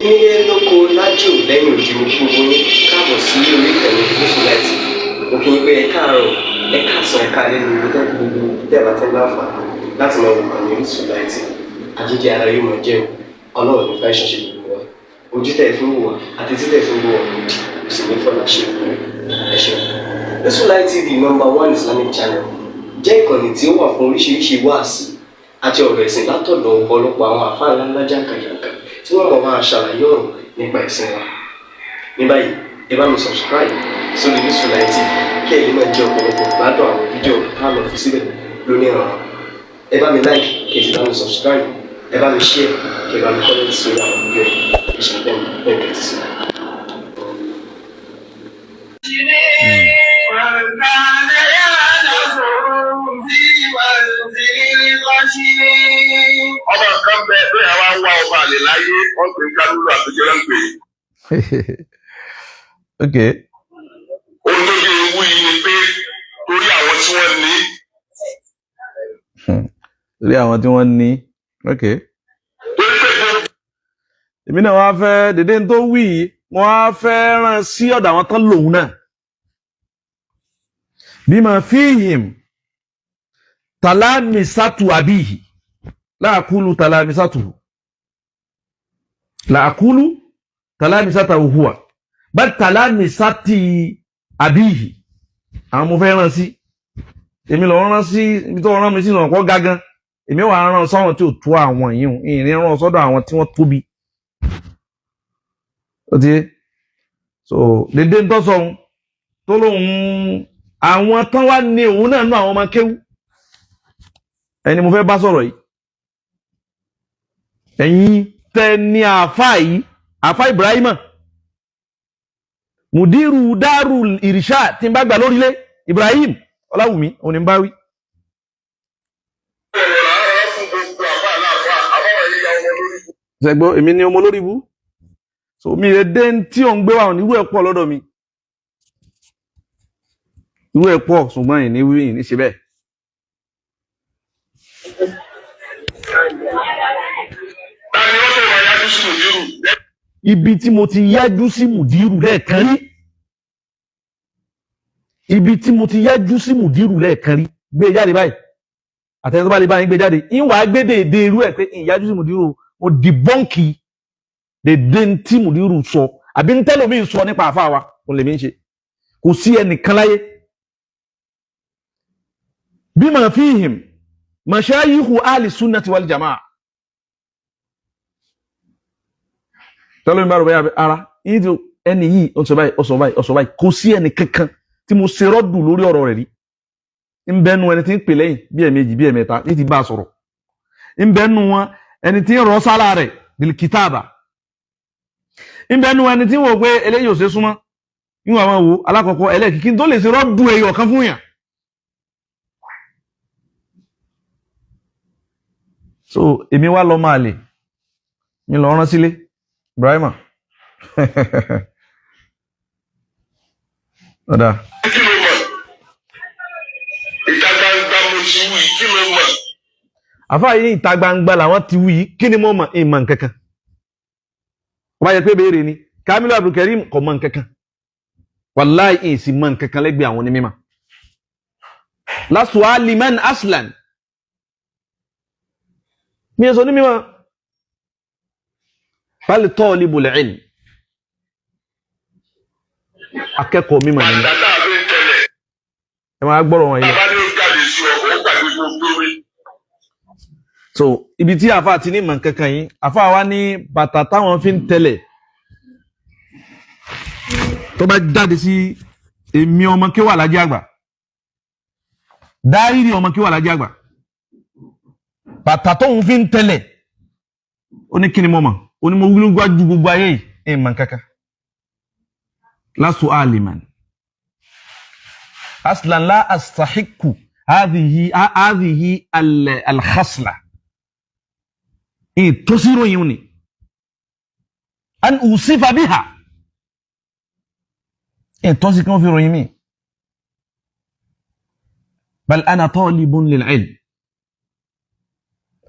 Nílé lóko lájò lẹ́yìn odi, mo kí gbogbo yín káàbọ̀ sí orí ìkànnì Gúúsù Láìtì. Mo kí yín pé ẹ káàárọ̀, ẹ káàsán, ẹ káalẹ́ ní ibi tẹ́ gbogbo tẹ́ bá ti ń láǹfààní láti máa wò kàn ní Orísun Láìtì. Àjíjẹ ara yóò máa jẹun, Ọlọ́run ní fẹ́ ṣẹṣẹ gbogbo wa. Ojú tẹ́ fi ń wò wá àti tí tẹ́ fi ń wò wá òdì kò sì ní fọlá ṣe ìpínlẹ̀. Ẹ ṣeun. Orísun Láìtì TV, number one Islamic channel, jẹ́ ìkànnì tí ó wà fún oríṣiríṣi wáàsí àti ọ̀rọ̀ ẹ̀sìn látọ̀dọ̀ ọ̀pọ̀lọpọ̀ àwọn àfáà ńláńlá jàǹkàjàǹkà tí wọ́n mọ̀ máa ṣàlàyé ọ̀rọ̀ nípa ẹ̀sìn wa. Ní báyìí, ẹ bá mi subscribe sórí Orísun Láìtì TV kí ẹ lè máa jẹ ọ̀pọ̀lọpọ̀ gbádùn àwọn fídíò tá a lọ fi síbẹ̀ lónìí ọ̀rọ̀. Ẹ bá mi like, kí ẹ sì bá mi subscribe, ẹ bá mi share, kí ẹ bá mi comment sórí àwọn fídíò yìí. Ẹ ṣe bẹ́ẹ̀ bẹ́ẹ̀ tẹ́tí sí. وكان يعلم في منزل الخشي. Ọba kan bẹ pé àwa ń wá ọba àlè láyé, wọn pè é Kálúlù àtijọ́ ń pè é. Ohun tó dé ewu yìí ni pé torí àwọn tí wọ́n ní Torí àwọn tí wọ́n ní, ok. Torí pé gbogbo Èmi náà wá fẹ́ dédé tó wí yìí, wọ́n á fẹ́ rán sí ọ̀dọ̀ àwọn tán lòun náà. Bima fihim talamisatu abihi láàkúlù talamisatu láàkúlù talamisatu huwa bal talamisati abihi. Àwọn mo fẹ́ rán sí, èmi lọ rán sí ibi tó rán mi sí ìrànpọ̀ gágan. Èmi wà rán sáwọn tí ò tó àwọn yìí, ìrìn rán sọ́dọ̀ àwọn tí wọ́n tóbi. Ó ti yé. So dédé ń tọ́sọ̀ ohun tó lóun àwọn tán wá ní òun náà nú àwọn ọmọ kéwú ẹni mo fẹ́ bá sọ̀rọ̀ yìí. Ẹ̀yin tẹ ní àáfà yìí, àáfà Ibrahima, mudiru Darul Irshad tí n bá gbà lórílẹ̀, Ibrahim Ọláwùmí, òun ni n bá wí. Ọ̀rọ̀ làárọ̀ fún gbogbo àbá aláàfáà àbáwọ̀ yìí ya ọmọ lórí. Ṣẹgbọ́, èmi ni ọmọ lórí ibú. So mi lè dé tí ò ń gbé wa òní, irú ẹ̀ pọ̀ lọ́dọ̀ mi, irú ẹ̀ pọ̀, ṣùgbọ́n ìní wí ìní ṣe bẹ́ẹ̀. Ta ni wọ́n tó wà yájú sí mùdírù? Ibi tí mo ti yájú sí mùdírù lẹ́ẹ̀kan rí, ibi tí mo ti yájú sí mùdírù lẹ́ẹ̀kan rí, gbé jáde báyìí. Àtẹni tó bá lè bá yín gbé jáde, ìwà gbé dèédé irú ẹ̀ pé ìyájú sí mùdírù, mo dìbọ́ǹkì dèédé tí mùdírù sọ àbí ń tẹ́lómi sọ nípa àfa wa, òun lèmi ń ṣe. Kò sí ẹnìkan láyé bima fihim mashayikhu ahli sunnati wal jamaa. Tẹ́lómi bá rò bẹ́yà ara yìí tí ẹni yìí ó sọ báyìí, ó sọ báyìí, ó sọ báyìí, kò sí ẹnì kankan tí mo ṣe rọ́dù lórí ọ̀rọ̀ rẹ̀ rí. Ń bẹ́nu ẹni tí ń pè lẹ́yìn bí ẹ̀mejì bí ẹ̀mẹ́ta ní ti bá a sọ̀rọ̀, ń bẹ́nu wọn ẹni tí ń rọ sára rẹ̀ bil kitaba, ń bẹ́nu ẹni tí ń wò pé eléyìí ò ṣe súnmọ́ níwọ̀n àwọn wo alákọ̀ọ́kọ́ ẹlẹ́ẹ̀kí tó lè ṣe rọ́dù ẹyọ kan fún yàn. So èmi wá lọ máa lè mi lọ rán sílé Ibrahima ọ̀dà. Kí ló mọ̀? Ìta gbangba mo ti wí, kí ló mọ̀? Àfáà yìí ní ìta gbangba làwọn ti wí yìí, kí ni mo mọ̀? Ìmọ̀ nkankan. Wọ́n bá yẹ pé béèrè ni Kamilu Abdulkareem kò mọ̀ nkankan, wàláì ìsì mọ̀ nkankan lẹ́gbẹ̀ẹ́ àwọn onímọ̀. Lasu aliman aslan, mi ò sọ ní mímọ̀, bal talibul ilm, akẹ́kọ̀ọ́ mímọ̀ ni. Bàtà tá a fi ń tẹ̀lẹ̀. Ẹ máa gbọ́rọ̀ wọn yìí. Bàbá ní ó jáde sí ọ, ó gbàgbé gbogbo rí. So ibi tí àfa ti ní mọ̀ nkankan yìí, àfa wa ní bàtà táwọn fi ń tẹ̀lẹ̀ tó bá jáde sí èmi ọmọ kí wà lájẹ́ àgbà dáírì, ọmọ kí wà lájẹ́ àgbà, bàtà tóun fi ń tẹ̀lẹ̀, ó ní kí ni mo mọ̀? Ó ní mo wúlò gbájú gbogbo ayé yìí, ẹ̀ mọ̀ nkankan. Lasu aliman aslan la astahiku hadhihi alkhasla ìtòsíròyìn ni an usifa biha, ìtọ́sí kí wọ́n fi ròyìn mi. Bal ana talibun lil ilm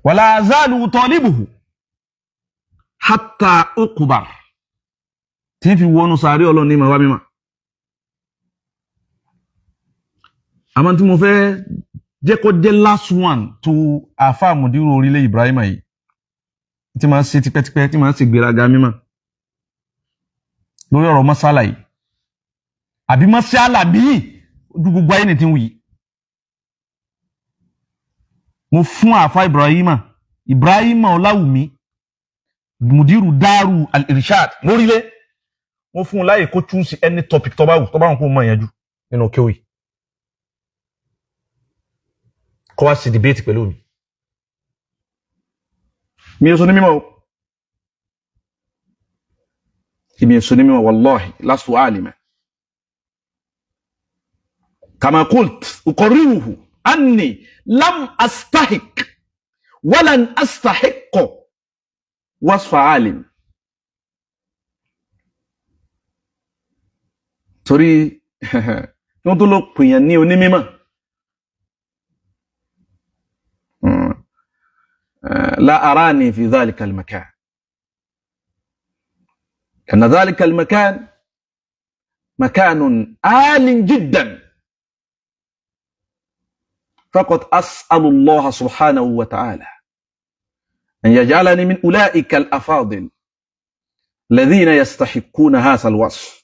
wala azalu talibuhu. Hatta uqbar, tí ń fi wọnú sàárè Ọlọ́run ní ìmọ̀ wá mímọ̀. Àmọ́ tí mo fẹ́ jẹ́ kó jẹ́ last one tó àáfàá Mùdírù orílẹ̀ Ibrahima yìí tí máa ń ṣe tipẹ́tipẹ́, tí máa ń ṣe gbéraga mímọ̀ lórí ọ̀rọ̀ mọ́sálà yìí àbí mọ́sálà míì ojú gbogbo ayé ni ti ń wù yìí. Mo fún àáfàá Ibrahima Ọláwùmí Mùdírù Dáru Al-Irshad lórílẹ̀, mo fún un láyè kó choose any topic tó bá wù, tó bá wọn kó mọ̀ ìyànjú nínú kéwì, kó wá sí debate pẹ̀lú mi. Mi ò sọ ní mímọ̀ o, èmi ò sọ ní mímọ̀, wallahi lastu alima kama qult uqarriruhu anni lam astahik walan astahiqqa wasfa alim. Torí wọ́n tó lọ pèèyàn ní onímímọ̀, la arani fi dhalika al-makan, لأن ذلك المكان مكان عال جدا. فقط أسأل الله سبحانه وتعالى أن يجعلني من أولئك الأفاضل الذين يستحقون هذا الوصف.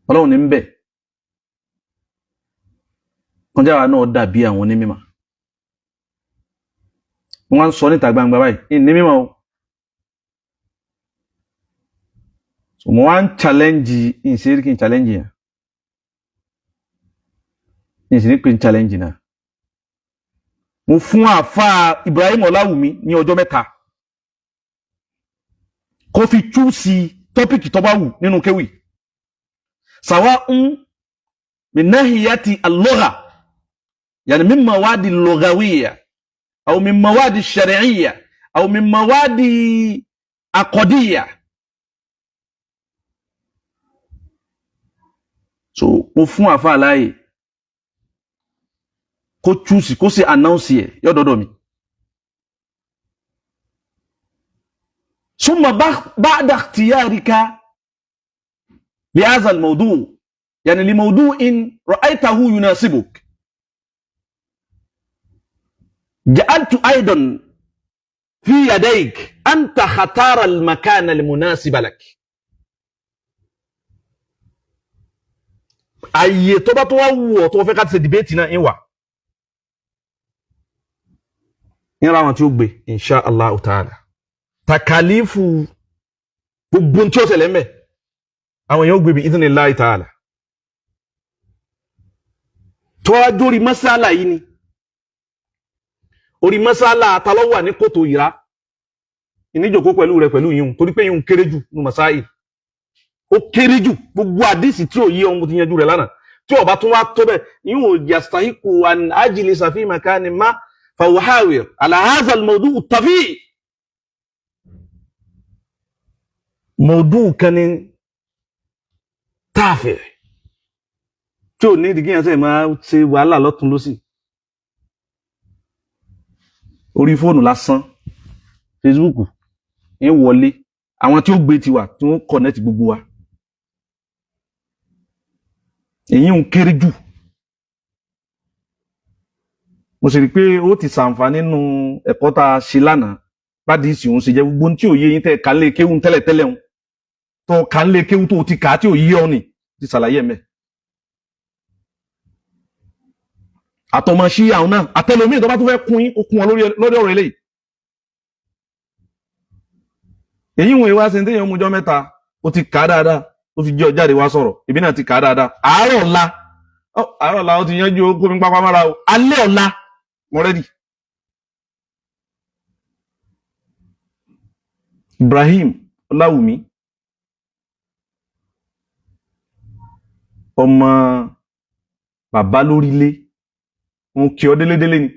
Ọlọ́run ní ń bẹ̀ kọjá wa náà dàbí àwọn onímọ̀. Wọ́n ń sọ níta gbangba báyìí ní mímọ̀ o. So mo wá ń challenge, ìṣe kí n challenge yẹn, ìṣe ní pé n challenge náà. Mo fún àáfàá Ibrahim Ọláwùmí ní ọjọ́ 3 kó fi chúùsì tọ́pìkì tó bá wù nínú kéwì, sawa'un min nahiyati al-lugha, yani min mawadi al-lughawiyya aw min mawadi ash-shar'iyya aw min mawadi aqdiyya. So mo fún àáfàá láàyè kó chúùsì, kó sì announce ẹ̀ yọ́dọ̀dọ̀ mi. Summa ba'da ikhtiyarika لهذا الموضوع، يعني لموضوع رأيته يناسبك، جعلت أيضا في يديك أن تختار المكان المناسب لك. Àyè tó bá tó wá wù ọ́ tó fẹ́ ká ti ṣe dìbéètì náà ń wà ń ra àwọn tí ó gbé insha Allah ta'ala takalifu gbogbo tí ó ṣẹlẹ̀ ń bẹ̀ àwọn èèyàn ó gbé bí idhnillahi ta'ala. Tó wá dórí masala yìí ni orí masala àtàlọ́wà ní kòtò ìrá ìníjòkó pẹ̀lú rẹ̀ pẹ̀lú yìí, torí pé yìí ń kéré jù ní masáì, ó kéré jù. Gbogbo àdìsí tí ò yí ọmọ ti yanjú rẹ̀ lánàá, tí ó bá tún wá tó bẹ́ẹ̀ yìí ò yastahiqu an ajlisa fi makani ma fa uhawir ala hadha al-mawdu' at-tafi mawdu' kan ní táàfẹ̀ tí ò ní ìdí kíyàn sẹ́yìn máa ṣe wàhálà lọ́tún lọ́sì. Orí fóònù lásán, Facebook ń wọlé, àwọn tí ó gbé tiwa tí wọ́n connect gbogbo wa, èyí ń kéré jù. Mo sì rí i pé ó ti ṣàǹfààní nínú ẹ̀kọ́ tá a ṣe lánàá, bádìí ìsìn òun ṣe jẹ́ gbogbo tí òye yín tẹ́ ká lé kéwù tẹ́lẹ̀tẹ́lẹ̀ ń tó ká lé kéwù tó ti kà á tí ò yí ọ nì ti ṣàlàyé ẹ̀mẹ́. Àtọmọ sí àwọn náà àtẹlómi tó bá tún fẹ́ kún yín ó kún wọn lórí ọ̀rọ̀ eléyìí. Èyí wọn ìwá ṣe ń téèyàn mú jọ mẹ́ta, ó ti kà á dáadáa, ó fi jẹ́ ọjáde wá sọ̀rọ̀, èmi náà ti kà á dáadáa. Àárọ̀ ọ̀la, àárọ̀ ọ̀la ó ti yanjú ó kó mi pápá mára o, alẹ́ ọ̀la mo rẹ́dì. Ibrahim Ọláwùmí ọmọ bàbá lórílé, òun kì ọ délédélé ni.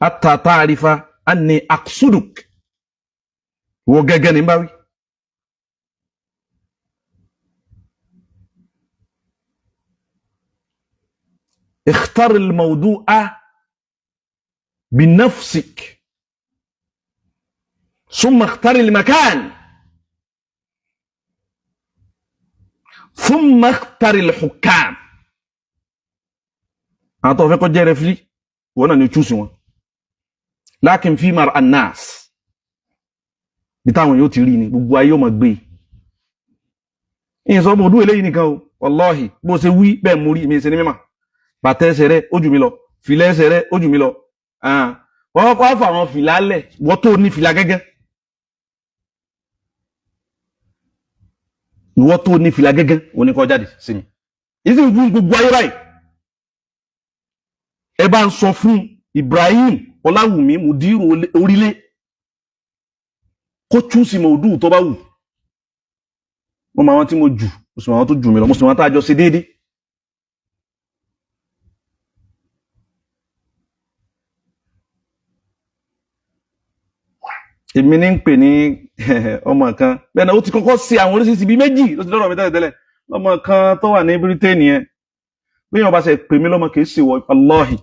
Hatta ta'rifa anni aqsuduk, wọ gẹ́gẹ́ ní báwí. Ikhtar al-mawdu'a Binafsik summa ikhtari al-makan thumma ikhtari al-hukam. Àwọn tó fẹ́ kó jẹ́ rẹfìrí, wọn náà ni chúùsì wọn, lakin fi mar annas, bí táwọn yóò ti rí ni gbogbo ayé ọmọ gbé. Ìyẹn sọ ọmọ ọdún eléyìí nìkan o, wàláhì, bó ṣe wí bẹ́ẹ̀ mo rí mi ṣe ní mímà. Bàtà ẹsẹ̀ rẹ ó jù mí lọ, fìlà ẹsẹ̀ rẹ ó jù mí lọ. Wọ́n kọ́ fà àwọn fìlà lẹ̀, wọ́n tó ní fìlà gẹ́gẹ́, ìwọ́ tó ní fìlà gẹ́gẹ́ òní kọ́ jáde sí mi. Yìí sì ń gbogbo ayé báyìí. Ẹ bá ń sọ fún Ibrahim Ọláwùmí Mùdírù Orílẹ̀ kó túnṣì mọ̀ọ́dù tó bá wù. Mo mọ àwọn tí mo jù, mo sì mọ àwọn tó jù mí lọ, mo sì mọ àwọn tá a jọ ṣe déédéé. Èmi ní ń pè ní ọmọ kan bẹ́ẹ̀ náà, ó ti kọ́kọ́ ṣe àwọn oríṣiríṣi bíi méjì ló ti lọ́rọ̀ mi tẹ́lẹ̀ tẹ́lẹ̀. Lọ́mọ kan tó wà ní Britain yẹn, bí wọn bá ṣe pè mí lọ́mọ, kìí ṣe wọ ọlọ́ọ̀hìn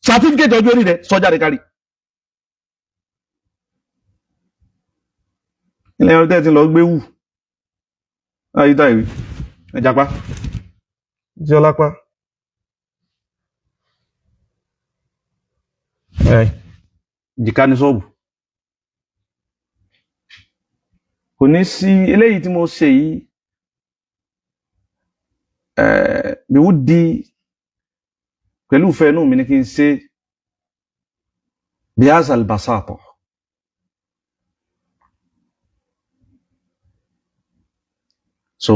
certificate ọjọ́ orí rẹ̀ sọ́jà rẹ̀ kárí. Ilé ẹ̀rọ tẹ́ẹ̀ ti lọ gbé wù láyé táìwé ẹ̀jàpá tí ọlápá ẹ̀ jìká ní ṣọ́ọ̀bù. Kò ní sí eléyìí tí mo ṣe yìí bí ó di pẹ̀lú ìfẹ́ inú mi ní kí n ṣe bí azal basatọ̀. So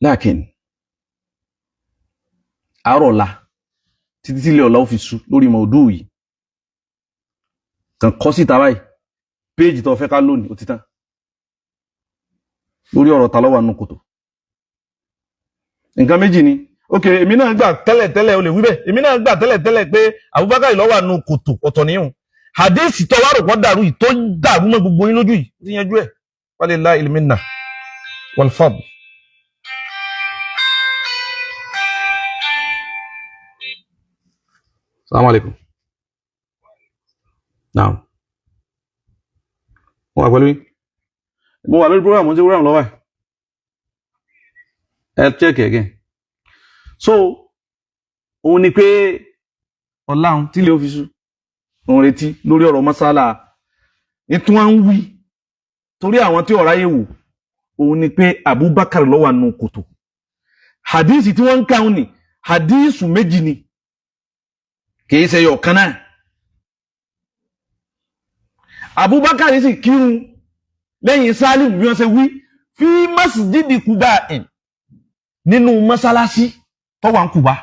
lákin àárọ̀ ọ̀la títí tí ilé ọ̀la ó fi sú lórí mọ̀ọ́dù yìí, kàn kọ́ síta báyìí péèjì tó fẹ́ ká lónìí, ó ti tán lórí ọ̀rọ̀ ta ló wà nínú kòtò. Nǹkan méjì ni. Ok, èmi náà gbà tẹ́lẹ̀ tẹ́lẹ̀, o lè wí bẹ́ẹ̀, èmi náà gbà tẹ́lẹ̀ tẹ́lẹ̀ pé Abubakar ló wà nínú kòtò, ọ̀tọ̀ níyùn. Hadith tó wà rò pọ̀ dàrú yìí, tó dàrú mọ́ gbogbo yín lójú yìí, ti yanjú ẹ̀. Walillahil minna wal fadl. Assalamu alaikum. Naam. Mo wà pẹ̀lú yín. Mo wà lórí program, mo ń ṣe program lọ́wọ́ ẹ̀. Ẹ check again. So, òun ni pé ọ̀làhùn tí ilé ọ́fíìsì òun retí lórí ọ̀rọ̀ mọ́sálà ní tí wọ́n ń wí torí àwọn tí ọ̀ráyè wò, òun ni pé Abubakar ló wà nù kòtò. Hadisi tí wọ́n ń kàún ni hadisu méjì ni, kìí ṣe yọ̀ kan náà. Abubakar sì kírun lẹ́yìn Salim bí wọ́n ṣe wí fi masjidi Kuba in, nínú mọ́sálásí tó wà ń Kuba.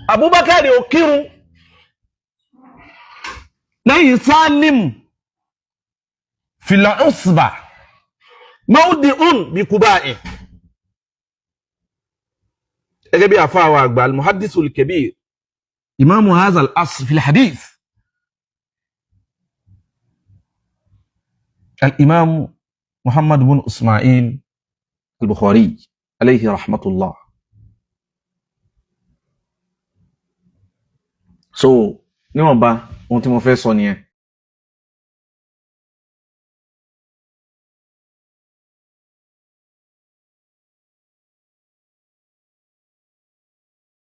Abubakar ò kírun lẹ́yìn Salim fìlà usba mawdi'un bí Kuba in. Gẹ́gẹ́ bí àfa àwọn àgbà al-muhaddisul kabir imamu hazal asr fil hadith al-imam Muhammad bin Ismail al-Bukhari alayhi rahmatullah. So níwọ̀nba ohun tí mo fẹ́ sọ nìyẹn.